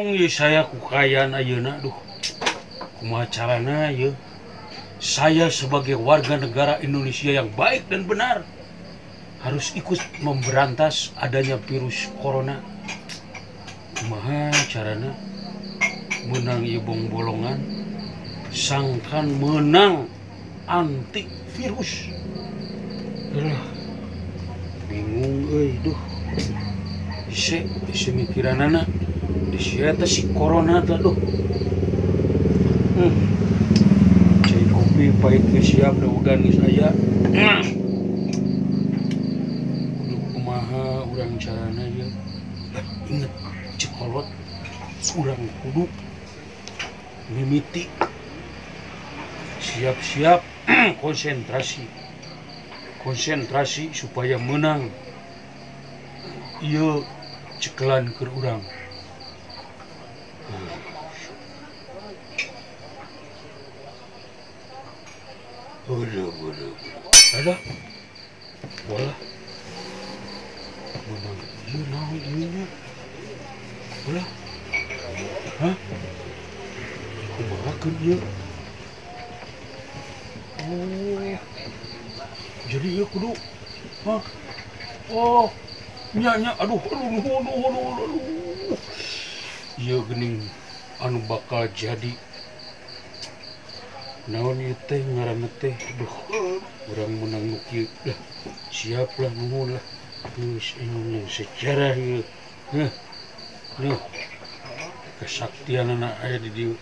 Bingung ya saya ku kaayaan ayeuna, duh. Kumaha carana ya? Saya sebagai warga negara Indonesia yang baik dan benar harus ikut memberantas adanya virus corona. Kumaha carana menang ieu bongbolongan sangkan menang anti virus. Alah, bingung euy, duh. Hese, hese mikiranana. Di eta si corona teh, duh. Cai kopi pahit geus siap, dawegan geus aya. Kudu kumaha urang carana ieu? Inget cek kolot, urang kudu mimiti siap-siap konsentrasi. Konsentrasi supaya menang ieu cekelan keur urang. Aduh, aduh, ada, walah, menang ieu naon ieu nya, walah, hah, kumaha keun ieu? Oh, jadi ieu kudu, hah, oh, nya nya, aduh, aduh, aduh, aduh, aduh, aduh, ieu geuning anu bakal jadi. Naon ieu teh ngaranna teh, duh, urang menang nu kieu lah, siap lah, nuhun lah, geus menang sejarah ieu, heh, duh, kesaktianana aya di dieu.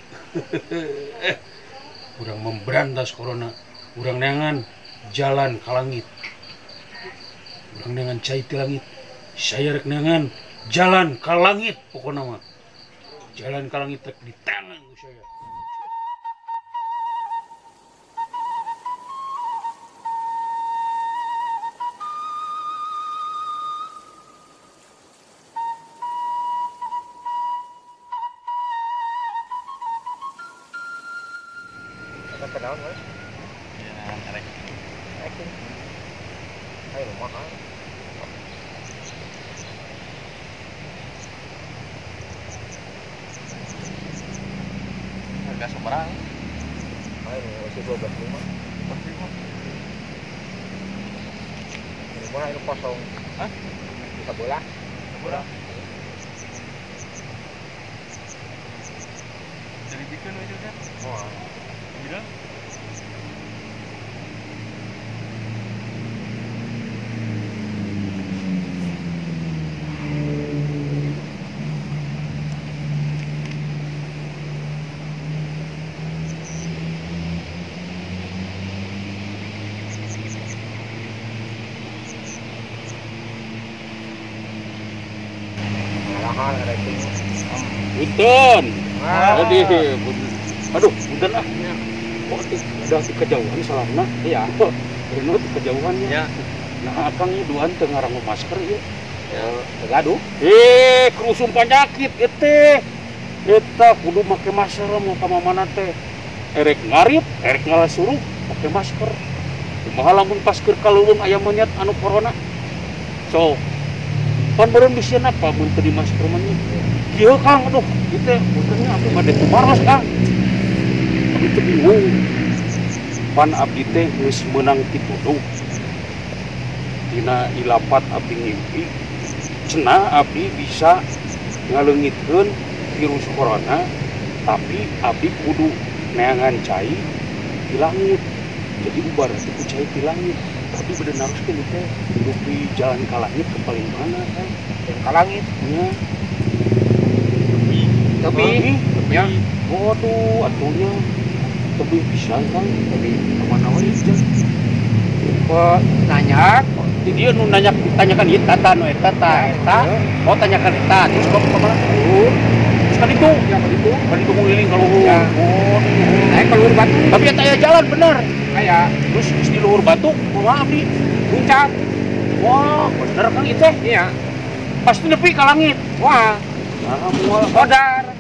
Urang memberantas corona, urang neangan jalan ka langit, urang neangan cai ti langit, saya rek neangan jalan ka langit pokona mah, jalan ka langit rek diteangan ku saya. Kenaon we? Ya, rek. Rek. Ayo mahal. Harga sabaraha? Ayo masih 12.5. 12.5. Rumah itu kosong. Hah? Bisa bola. Bola. Jadi bikin aja kan? Oh. Bilang? Punten. Aduh, aduh, punten ah. Kok udah di kejauhan salamna? Iya. Reno di kejauhannya. Ya. Nah, akang ieu duaan teu ngarango masker ieu. Ya, gaduh. Kerusum penyakit ieu teh. Eta kudu make masker mau ka mana teh. Erek ngarit, erek ngalasuru make masker. Kumaha lamun pas keur ka leuweung aya monyet anu corona. So, pan beureum bisian apa mun teu di masker mah nya. Kieu Kang, aduh, ieu teh puntennya abdi bade tumaros Kang. Abdi teh bingung. Pan abdi teh geus meunang pituduh. Dina ilapat abdi ngimpi, cenah abdi bisa ngaleungitkeun virus corona, tapi abdi kudu neangan cai di langit. Jadi ubar teh ku cai di langit. Tapi bade naroskeun teh dupi jalan ka langit ke paling mana Kang? Ka langit. Nya. Tepi, ya. Waduh, atunya tepi pisan Kang, tepi kemana wae jeung. Kok nanya? Di dieu nu nanya ditanyakan ieu tata nu eta ta eta. Oh, tanyakan eta, terus kok ka mana? Terus kan itu, ya kan itu. Kan itu ngeliling ka luhur. Ya. Oh, naik ke luhur batu. Tapi eta aya jalan bener. Aya. Terus geus di luhur batu, kumaha abdi? Puncak. Wah, bener Kang ieu teh. Iya. Pasti nepi ka langit. Wah. Nah, moal kodar.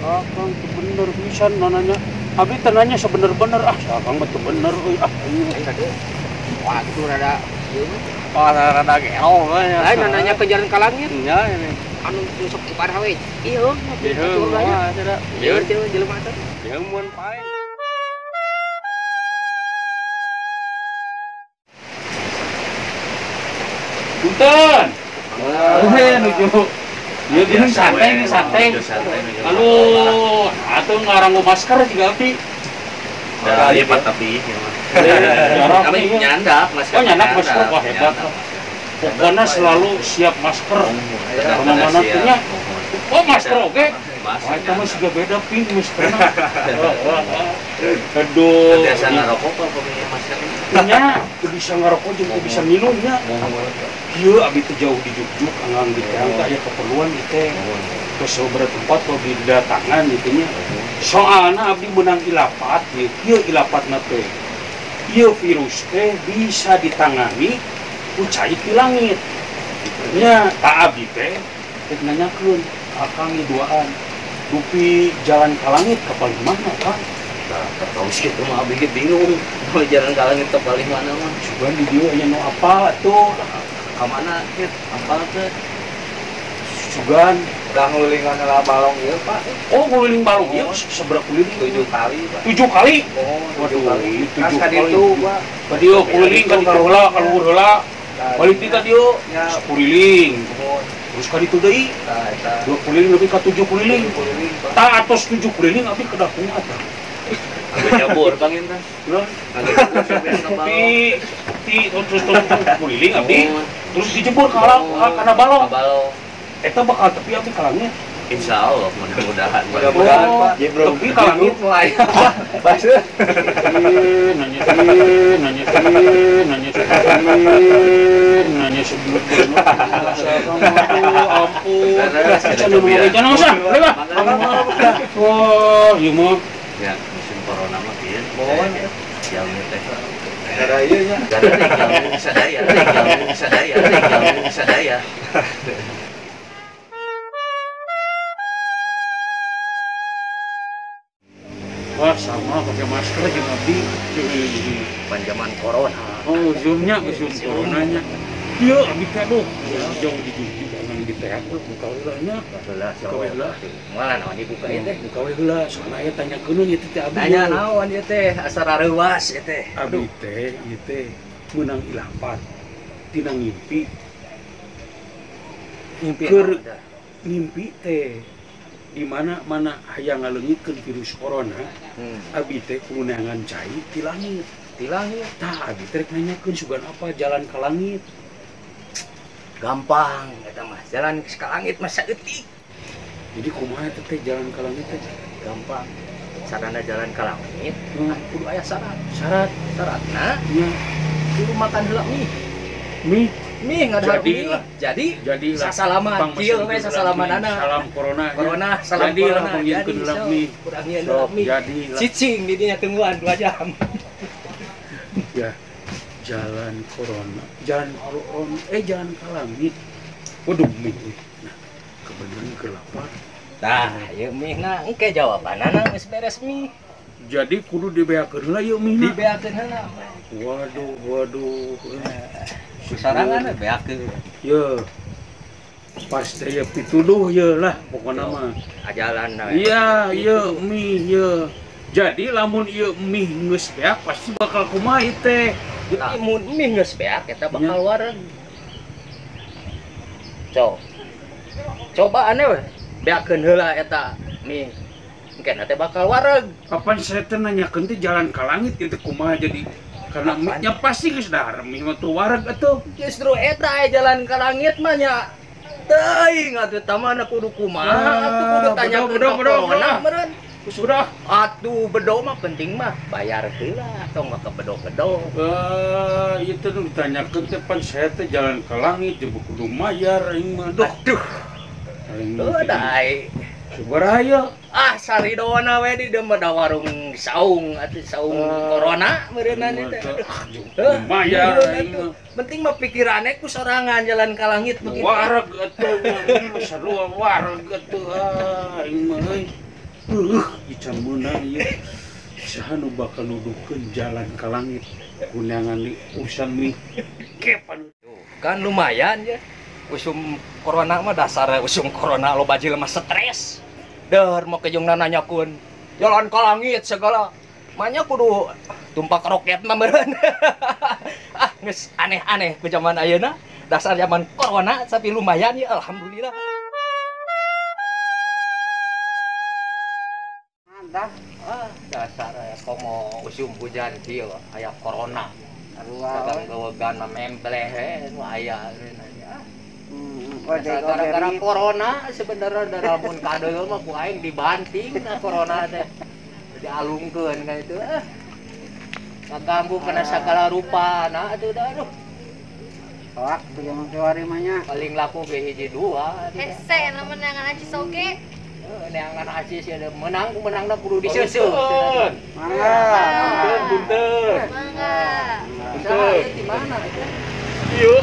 Ya, Kang teu bener pisan nanya. Abdi teh nanya sebener-bener, ah, Kang mah teu bener euy ah. Wah, itu rada Ieu mah. Oh, rada gelo we. Lain nanya ke jalan ka langit. Nya ini. Anu sok ibadah we. Ieu mah cenah. Ieu jelema teh. Ieu mun pae. Punten. Eh nuju. Ieu geuning santai santai. Aduh, atuh ngaranggo masker juga abdi. Da ieu pak tapi ieu mah. Kami nyandak masker. Oh, nyandak masker, wah hebat. Pokoknya selalu siap masker. Kemana-mana punya. Oh, masker oke. Wah, itu mah sudah beda pink maskerna. Aduh. Biasa ngarokok apa punya masker? Punya, bisa ngarokok juga bisa minumnya. Ieu abdi teh jauh di Jogja, anggang di teh aya keperluan ieu teh. Ke beberapa tempat kalau didatangan gitu nya. Soalna abdi meunang ilapat, ieu ilapatna teh. Ieu virus teh bisa ditangani ku cai ti langit. Nya ta abdi teh rek nanyakeun akang ieu duaan. Dupi jalan ka langit ka palih mana, Kang? Tah, terus kitu mah abdi ge bingung. Jalan ka langit ka palih mana mah? Sugan di dieu aya nu apal atuh. Ka mana kieu? Apal teh? Sugan udah ngulingan heula balong ieu, Pak. Oh, nguling balong ieu sabaraha kuliling? 7 kali, Pak. 7 kali? Oh, 7 Waduh, kali. 7 Kas ka kali. ditu, Pak. Ka dieu kuliling ka ditu heula, ka luhur heula. Balik deui ka dieu, Ya. sakuliling. Mohon. Terus ka ditu deui, Tah eta. 2 kuliling lebih ka 7 kuliling. 7 kuliling, Pak. Tah atos 7 kuliling abdi kedah kumaha tah? Nyebur Kang Intan. Ulah. Kagak nyebur. Ti ti terus terus kuliling abdi, terus dijebur ka kana balong. Ka balong. Eta bakal tepi abdi ka langit. Insya Allah mudah-mudahan. Mudah-mudahan, Pak. Tepi ka langit. Mulai. Baseuh. Nanya nanya nanya nanya sebelum ampun. Jangan usah, lewat. Wah, ieu mah. Ya, musim corona mah kieu. Mohon. Jalmi teh. Gara ieu nya. Gara jalmi sadaya, jalmi sadaya, jalmi sadaya. Wah, sama pakai masker jeung abdi. Panjaman corona. Oh, zoomnya, zoom coronanya. Ieu abdi teh aduh, jauh di Jogja anang di teh buka heula nya. Heula, buka heula. Moal naon dibuka ieu teh? Buka we heula, soalna aya tanyakeun ieu teh abdi. Nanya naon ieu teh, asa rareuwas ieu teh. Abdi teh ieu teh meunang ilapat tina ngimpi. Ngimpi keur ngimpi teh di mana mana hayang ngaleungitkeun virus corona, abdi teh kudu neangan cai ti langit. Ti langit. Tah abdi teh rek nanyakeun sugan apa jalan ka langit. Gampang eta mah, jalan ka langit mah saeutik. Jadi kumaha eta teh jalan ka langit teh? Gampang. Sarana jalan ka langit, kudu aya syarat. Syarat, syaratna nya kudu makan heula mie. Mie Mie ngadahar mie. Jadi sasalaman kieu we sasalamanana. Salam corona. Corona, salam corona. Jadi mie. Kurang nyieun mie. Jadi cicing di dinya tungguan 2 jam. Ya, jalan corona, jalan corona, jalan ka langit. Waduh mie. Nah, kebenaran keur lapar. Tah, ieu mie na engke jawabanana geus beres mie. Jadi kudu dibeakeun heula ieu mie na. Dibeakeun heula. Waduh, waduh. Sarangan beakeun. Ye. Pas teh ye pituduh ye lah pokona mah. Ajalan Iya, ieu mie ye. Jadi lamun ieu mie geus beak pasti bakal kumaha ieu teh. Mun mie geus beak eta bakal wareg. Coba. Coba aneh we. Beakeun heula eta mie. Engke teh bakal wareg. Kapan saya teh nanyakeun teh jalan ka langit ieu teh kumaha jadi karena mie-nya pasti geus dahar mie mah tuh wareg atuh. Justru eta aya jalan ka langit mah nya. Teuing atuh tamana kudu kumaha atuh kudu tanyakeun ka corona meureun. Sudah. Atuh bedo mah penting mah bayar heula tong mah ke bedo-bedo. Ieu teh nu ditanyakeun teh pan saya teh jalan ka langit jeung kudu mayar aing mah. Duh. Aduh. Heuh da ai. Sabaraha ieu? Ah saridona we di dieu mah da warung saung atuh saung corona meureunna teh. Aduh, mayar aing mah. Penting mah pikirannya ku sorangan jalan ka langit begitu. Wareg atuh mah sarua wareg atuh aing mah euy. Ican meunang ieu. Saha nu bakal nuduhkeun jalan ka langit? Kunangan di urusan mi kepan. Kan lumayan ya. Usum corona mah dasar usum corona loba jelema stres. Deur mau kejungna nanyakeun jalan ke langit segala. Manya kudu tumpak roket mah meureun. Ah, geus aneh-aneh ku zaman ayeuna. Dasar zaman corona tapi lumayan ya alhamdulillah. Dah. Ah, dasar ya komo usum hujan kieu aya corona. Dagang gawegan mah membleh nu aya ah. Gara-gara corona sebenarnya da lamun kadeul mah ku aing dibanting na corona teh. Dialungkeun ka itu ah. Kaganggu kana sagala rupa na atuh da aduh. Soak tuh zaman kiwari mah nya. Paling laku ge hiji dua. Hese lamun neangan acis oge. Neangan acis ya menang menangna kudu diseuseuh. Mangga. Punten. Mangga. Punten. Di mana itu? Ieu.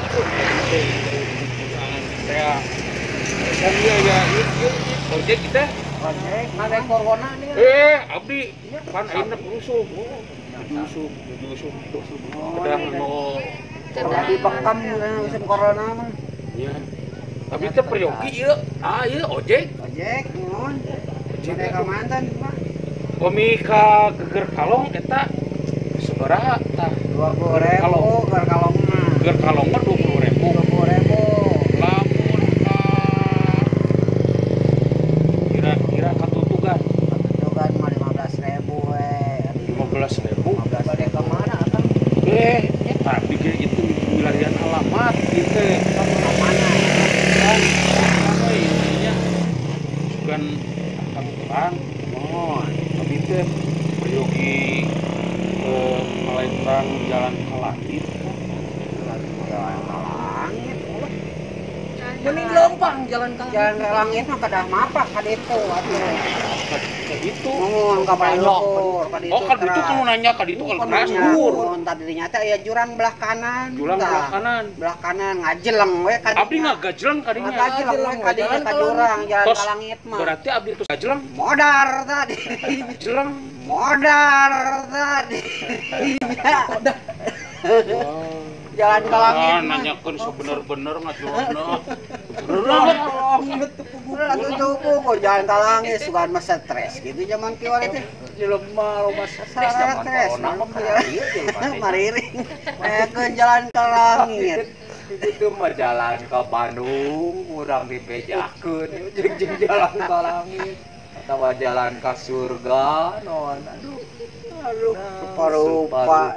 Saya kan ieu ya ieu ojek kita. Ojek mana corona nih? Abdi pan ayeuna rusuh. Rusuh, rusuh. Kedah nu Tadi bekam musim corona mah. Iya. Tapi teh peryogi ieu. Ah ieu ojek. Ojek nuhun. Ojek ka mantan, Pak. Komi ka Geger Kalong eta sabaraha tah? 20.000 Geger Kalong mah. Geger Kalong mah 20.000. 20.000. Lamun ka kira-kira katutugan. Katutugan mah 15.000 we. 15.000. Bade ka mana akang? Tapi ge itu milarian alamat gitu. Ka mana? Kan apa ininya? Bukan akang terang. Mohon. Tapi teh peryogi meletrang jalan ke langit. Jalan ke langit. Mending lempang jalan ke langit. Jalan ke langit mah kedah mapak ka ditu atuh. Ka ditu. Nuhun ka Palukur, ka ditu. Oh, ka ditu kan nanya ka ditu kan keras luhur. Nuhun tadi nya teh aya jurang belah kanan. Jurang belah kanan. Belah kanan ngajeleng we ka ditu. Abdi ngagajeleng ka dinya. Ngajeleng we ka dinya ka jurang jalan ke langit mah. Berarti abdi terus ngajeleng. Modar tadi. Jeleng. Modar tadi. Jalan ke langit. Ah, nanyakeun sebener-bener ngajawabna. Atuh kok jalan ke langit sugan mah stres gitu zaman kiwari teh. Jelema loba stres zaman corona mah mariring. Ke jalan ke langit. Itu mah jalan ke Bandung urang dibejakeun jeung jalan ke langit atawa jalan ke surga naon aduh. Aduh, rupa-rupa.